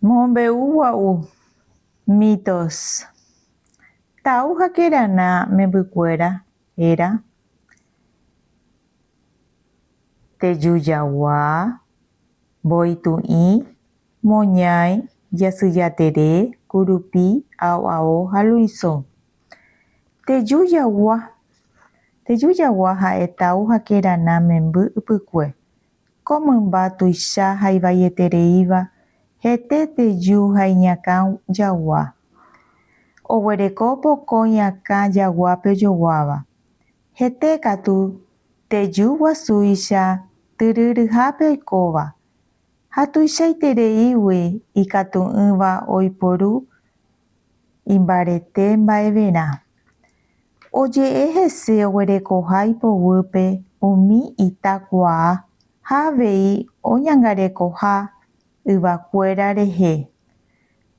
Mombe'u gua'u, Mitos. Tau ha Kerana membykuéra héra, Tejujagua, Mbói Tu'ĩ, Moñái, Jasyjatere, Kurupi, Ao Ao ha Luisõ. Tejujagua. Tejujagua ha'e Tau ha Kerana memby ypykue. Ko mymba tuicha ha ivaietereíva, hete teju ha iñakã jagua. Oguereko pokõi akã jaguápe ojoguáva. Hete katu teju guasúicha tyryryhápe oikóva, ha tuichaitereígui ikatu'ỹva oiporu imbarete mba'everã. Oje'e hese oguerekoha ipoguýpe umi ita kuaa ha avei oñangarekoha yvakuéra rehe.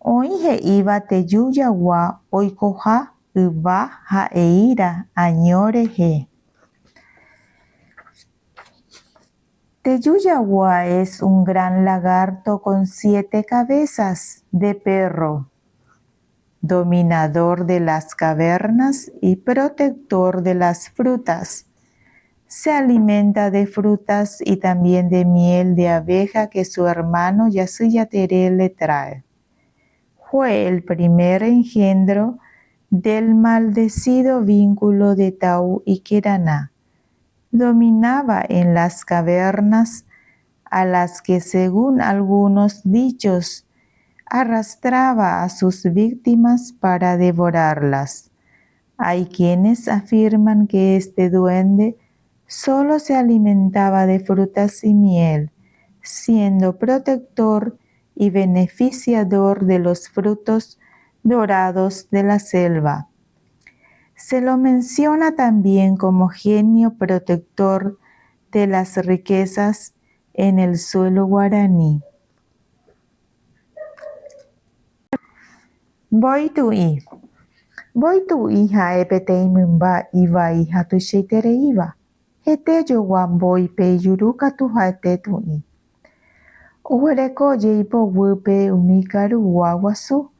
Oĩ he'íva teju jagua oikoha yva ha eíra año rehe. Teju jagua es un gran lagarto con siete cabezas de perro. Dominador de las cavernas y protector de las frutas. Se alimenta de frutas y también de miel de abeja que su hermano Yasyjatere le trae. Fue el primer engendro del maldecido vínculo de Tau y Keraná. Dominaba en las cavernas a las que según algunos dichos arrastraba a sus víctimas para devorarlas. Hay quienes afirman que este duende solo se alimentaba de frutas y miel, siendo protector y beneficiador de los frutos dorados de la selva. Se lo menciona también como genio protector de las riquezas en el suelo guaraní. Mbói tu'ĩ. Mbói tu'ĩ ha'e peteĩ mymba ivai ha tuichaitereíva. Hete ojogua mbóipe ijuru katu ha'ete tu'ĩ. Oguereko jeipoguýpe umi karugua guasu.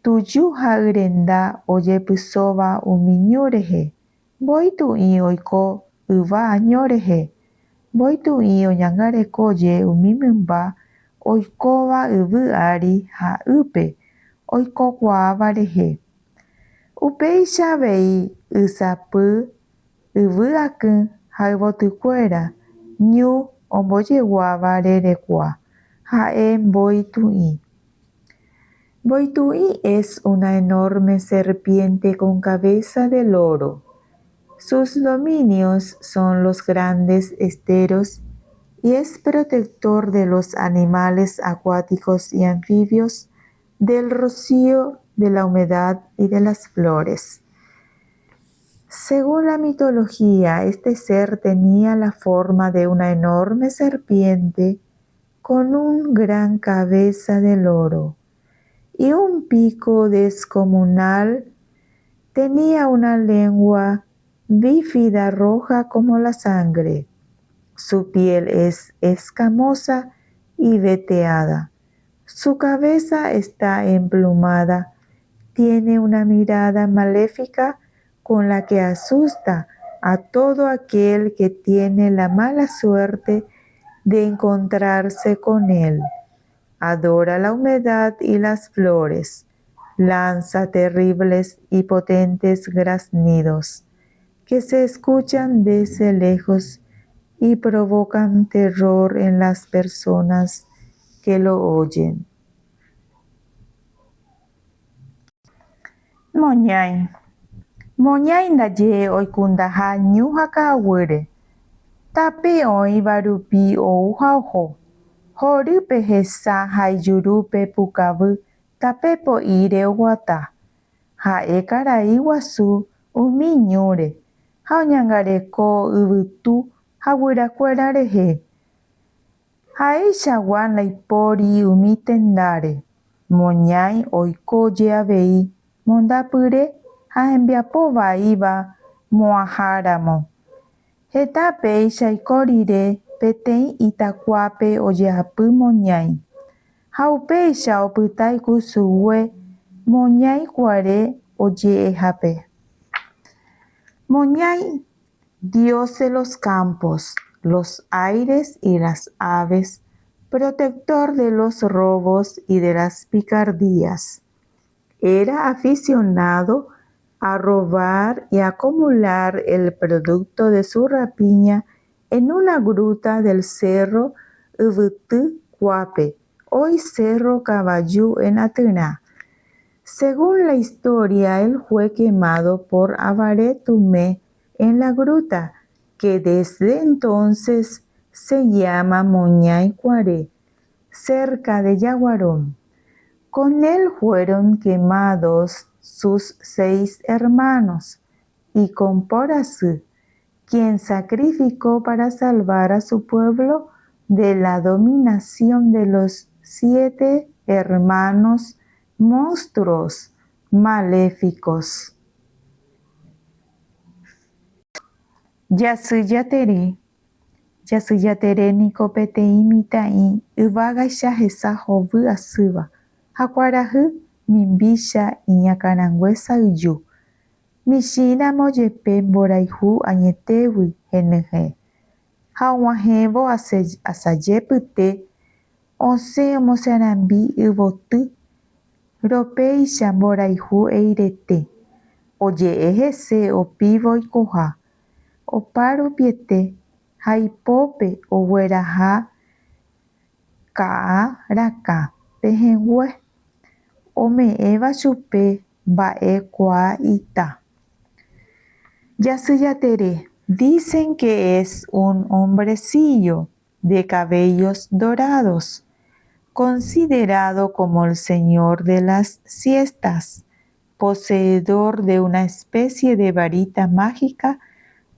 Tuju ha yrenda ojepysóva umi ñu rehe. Mbói tu'ĩ oiko yva año rehe. Mbói tu'ĩ oñangareko je umi mymba oikóva yvy ári ha ýpe oikokuaáva rehe. Upéicha avei ysapy, yvy akỹ ha yvotykuéra, ñu ombojeguáva rerekua, ha'e mbói tu'ĩ. Mbói tu'ĩ es una enorme serpiente con cabeza de loro. Sus dominios son los grandes esteros y es protector de los animales acuáticos y anfibios del rocío, de la humedad y de las flores. Según la mitología, este ser tenía la forma de una enorme serpiente con un gran cabeza de loro y un pico descomunal, tenía una lengua bífida roja como la sangre. Su piel es escamosa y veteada. Su cabeza está emplumada, tiene una mirada maléfica con la que asusta a todo aquel que tiene la mala suerte de encontrarse con él. Adora la humedad y las flores, lanza terribles y potentes graznidos que se escuchan desde lejos y provocan terror en las personas que lo oyen. Moñái. Moñái ndaje oikundaha ñu ha ka'aguýre. Tape oĩva rupi ou ha oho. Horýpe hesa ha ijurúpe pukavy tape po'íre oguata. Ha'e karai guasu umi ñúre ha oñangareko yvytu ha guyrakuéra rehe. Ha'eichagua ndaipóri umi tendáre. Moñái oikóje avei mondapyre ha hembiapo vaíva mo'ãháramo. Heta péicha oiko rire peteĩ itakuápe ojehapy moñái. Ha upéicha opyta ikusugue moñaikuare oje'ehápe. Moñái, dios de los campos, los aires y las aves, protector de los robos y de las picardías. Era aficionado a robar y acumular el producto de su rapiña en una gruta del cerro Yvyty Kuápe, hoy Cerro Kavaju en Atyrã. Según la historia, él fue quemado por Avaré Tumé en la gruta, que desde entonces se llama Moñái Kuare, cerca de Yaguarón. Con él fueron quemados sus seis hermanos y con Porasy, quien sacrificó para salvar a su pueblo de la dominación de los siete hermanos monstruos maléficos. Jasy Jatere Jasy Jatere niko peteĩ mitã'i yvágaicha hesa hovy asýva ha kuarahy mimbícha iñakãrangue sa'yju. Michĩramo jepe mborayhu añetégui henyhẽ. Ha og̃uahẽvo asaje pyte osẽ omosarambi yvoty ropéicha mborayhu eirete. Oje'e hese opívo oikoha, opa rupiete ha ipópe ogueraha ka'a rakã pehẽngue, ome'ẽva chupe mba'ekuaa ita. Jasy Jatere, dicen que es un hombrecillo de cabellos dorados, considerado como el señor de las siestas, poseedor de una especie de varita mágica,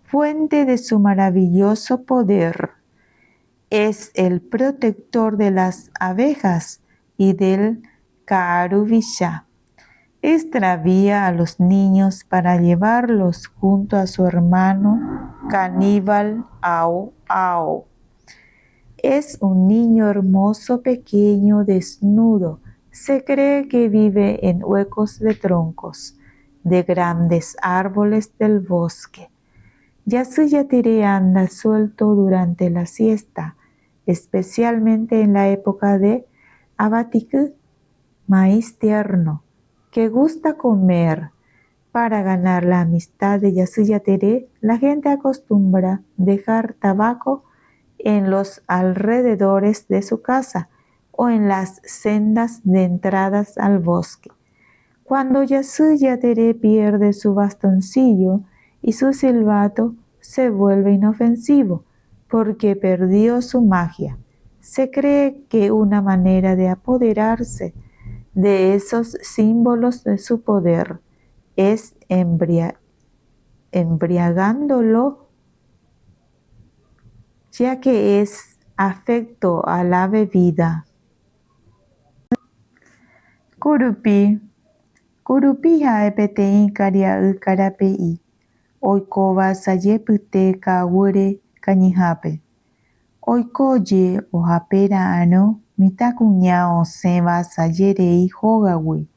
fuente de su maravilloso poder. Es el protector de las abejas y del ka'aruvicha. Extravía a los niños para llevarlos junto a su hermano caníbal Ao Ao. Es un niño hermoso pequeño desnudo. Se cree que vive en huecos de troncos de grandes árboles del bosque. Jasy Jatere anda suelto durante la siesta, especialmente en la época de avatiky, maíz tierno, que gusta comer. Para ganar la amistad de Jasy Jatere, la gente acostumbra dejar tabaco en los alrededores de su casa o en las sendas de entradas al bosque. Cuando Jasy Jatere pierde su bastoncillo y su silbato, se vuelve inofensivo, porque perdió su magia. Se cree que una manera de apoderarse de esos símbolos de su poder es embriagándolo, ya que es afecto a la bebida. Kurupi Kurupi ha'e peteĩ karia'y karape'i oikóva asajepyte ka'aguýre kañyhápe. Oikóje ohapera'arõ mitãkuña osẽva asaje rei hógagui.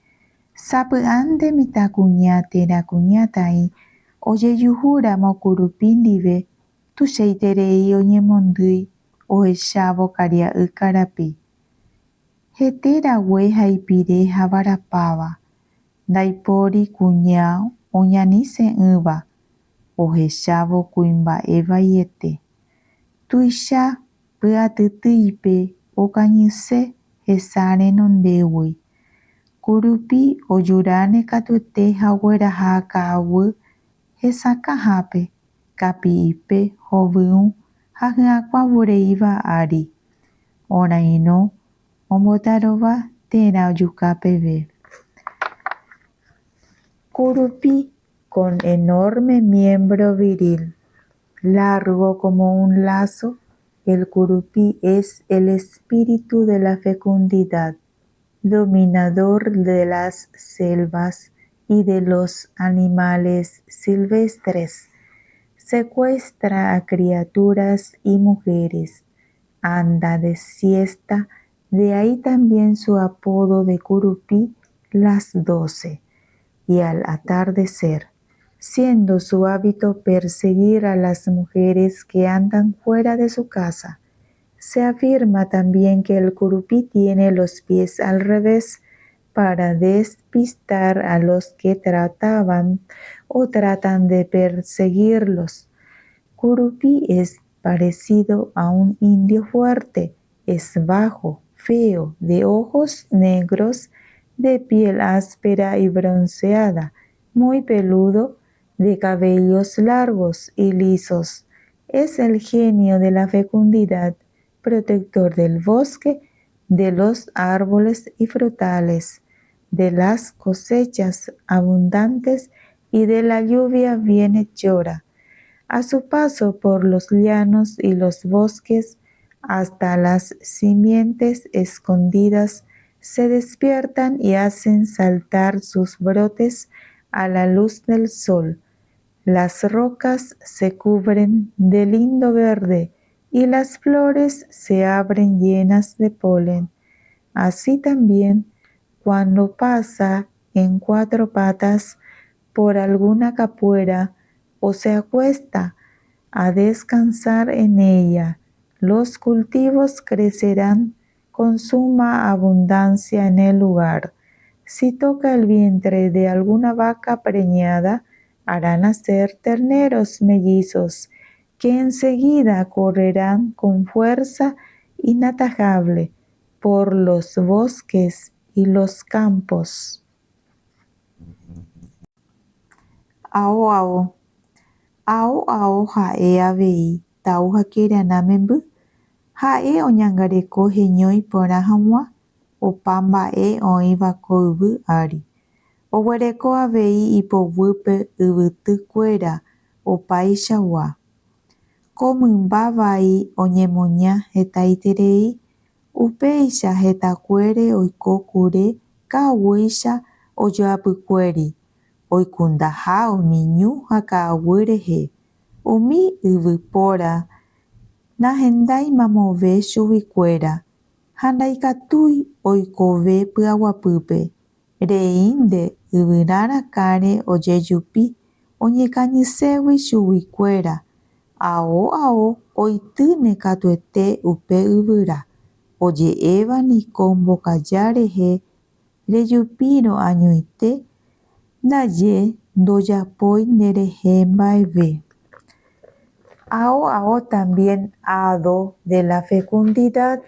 Sapy'ánte mitãkuña térã kuñataĩ ojejuhúramo Kurupi ndive tuichaiterei oñemondýi ohechávo karia'y karape. Hete rague ha ipire havarapáva, ndaipóri kuña oñanise'ỹva ohechávo kuimba'e vaiete. Tuicha py'atytýipe okañyse hesa renondégui. Kurupi ojuráne katuete ha ogueraha ka'aguy hesakãhápe, kapi'ipe hovyũ ha hyakuãvureíva ári, orairõ ombotarova térã ojuka peve. Kurupi con enorme miembro viril, largo como un lazo, el kurupi es el espíritu de la fecundidad, dominador de las selvas y de los animales silvestres. Secuestra a criaturas y mujeres, anda de siesta De ahí también su apodo de Kurupí las doce y al atardecer, siendo su hábito perseguir a las mujeres que andan fuera de su casa. Se afirma también que el curupí tiene los pies al revés para despistar a los que trataban o tratan de perseguirlos. Curupí es parecido a un indio fuerte, es bajo, feo, de ojos negros, de piel áspera y bronceada, muy peludo, de cabellos largos y lisos. Es el genio de la fecundidad, protector del bosque, de los árboles y frutales, de las cosechas abundantes y de la lluvia bienhechora. A su paso por los llanos y los bosques, hasta las simientes escondidas se despiertan y hacen saltar sus brotes a la luz del sol. Las rocas se cubren de lindo verde y las flores se abren llenas de polen. Así también, cuando pasa en cuatro patas por alguna capuera o se acuesta a descansar en ella, los cultivos crecerán con suma abundancia en el lugar. Si toca el vientre de alguna vaca preñada, hará nacer terneros mellizos, que enseguida correrán con fuerza inatajable por los bosques y los campos. Ao ao. Ao ao ha'e avei Tau ha Kerana memby. Ha'e oñangareko heñói porã hag̃ua opa mba'e oĩva ko yvy ári. Oguereko avei ipoguýpe yvytykuéra opaichagua. Ko mymba vai oñemoña hetaiterei, upéicha hetakuére oiko kure ka'aguýicha ojoapykuéri, oikundaha umi ñu ha ka'aguy rehe. Umi yvypóra nahendái mamove chuguikuéra ha ndaikatúi oikove py'aguapýpe. Reínte yvyra rakãre ojejupi oñekañységui chuguikuéra, ao ao oitýne katuete upe yvyra, oje'éva niko mbokaja rehe rejupírõ añoite ndaje ndojapói nderehe mba'eve. Ao ao también hado de la fecundidad,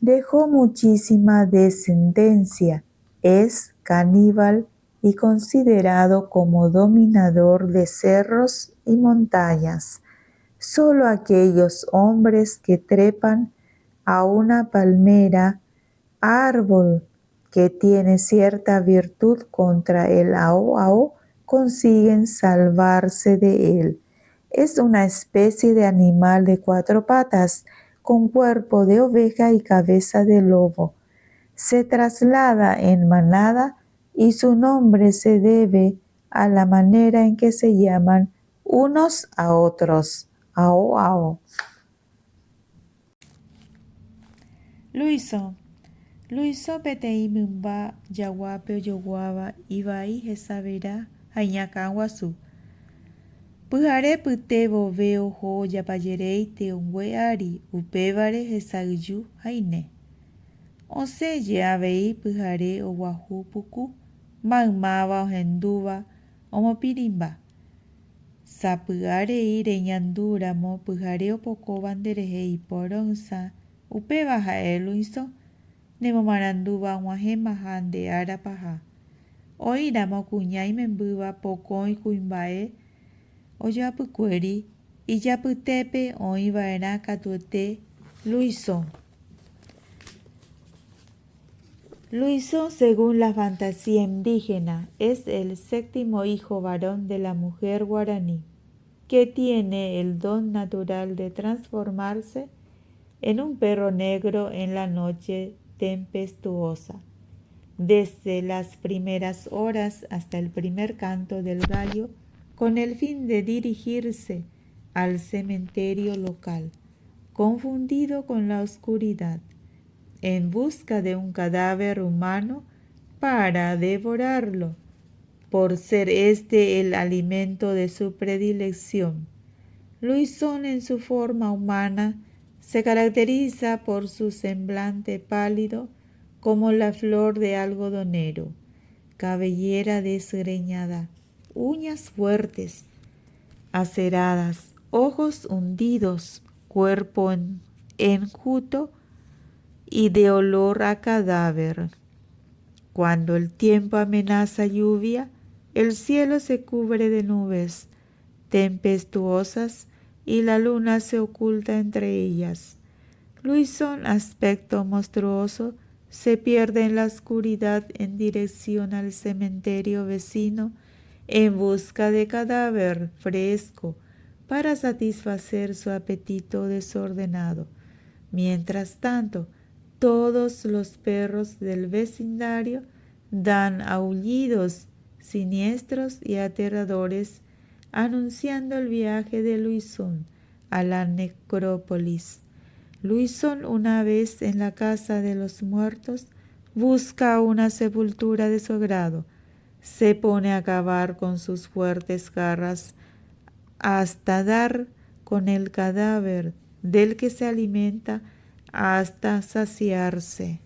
dejó muchísima descendencia, es caníbal y considerado como dominador de cerros y montañas. Solo aquellos hombres que trepan a una palmera, árbol que tiene cierta virtud contra el ao ao, consiguen salvarse de él. Es una especie de animal de cuatro patas, con cuerpo de oveja y cabeza de lobo. Se traslada en manada y su nombre se debe a la manera en que se llaman unos a otros, ao ao. Luisõ. Luisõ peteĩ mymba jaguápe ojoguáva ivai hesavera ha iñakã guasu. Pyhare pyte vove oho ojapajeréi te'õngue ári, upévare hesa'yju ha ine. Osẽje avei pyhare oguahu puku, maymáva ohendúva omopirĩmba. Sapy'a rei reñandu ramo pyhare opokóva nderehe ipo ro'ysã, upéva ha'e Luisõ, nemomarandúva og̃uahẽmaha nde ára paha. Oĩ ramo kuña imembýva pokõi kuimba'e ojoapykuéri, ijapytépe oĩ va'erã katuete Luisõ. Luisõ, según la fantasía indígena, es el séptimo hijo varón de la mujer guaraní, que tiene el don natural de transformarse en un perro negro en la noche tempestuosa, desde las primeras horas hasta el primer canto del gallo, con el fin de dirigirse al cementerio local, confundido con la oscuridad. En busca de un cadáver humano para devorarlo, por ser este el alimento de su predilección. Luisón en su forma humana se caracteriza por su semblante pálido como la flor de algodonero, cabellera desgreñada, uñas fuertes, aceradas, ojos hundidos, cuerpo enjuto y de olor a cadáver. Cuando el tiempo amenaza lluvia, el cielo se cubre de nubes tempestuosas y la luna se oculta entre ellas. Luisón, aspecto monstruoso, se pierde en la oscuridad en dirección al cementerio vecino en busca de cadáver fresco para satisfacer su apetito desordenado. Mientras tanto, todos los perros del vecindario dan aullidos siniestros y aterradores anunciando el viaje de Luisón a la necrópolis. Luisón, una vez en la casa de los muertos, busca una sepultura de su agrado. Se pone a cavar con sus fuertes garras hasta dar con el cadáver del que se alimenta hasta saciarse.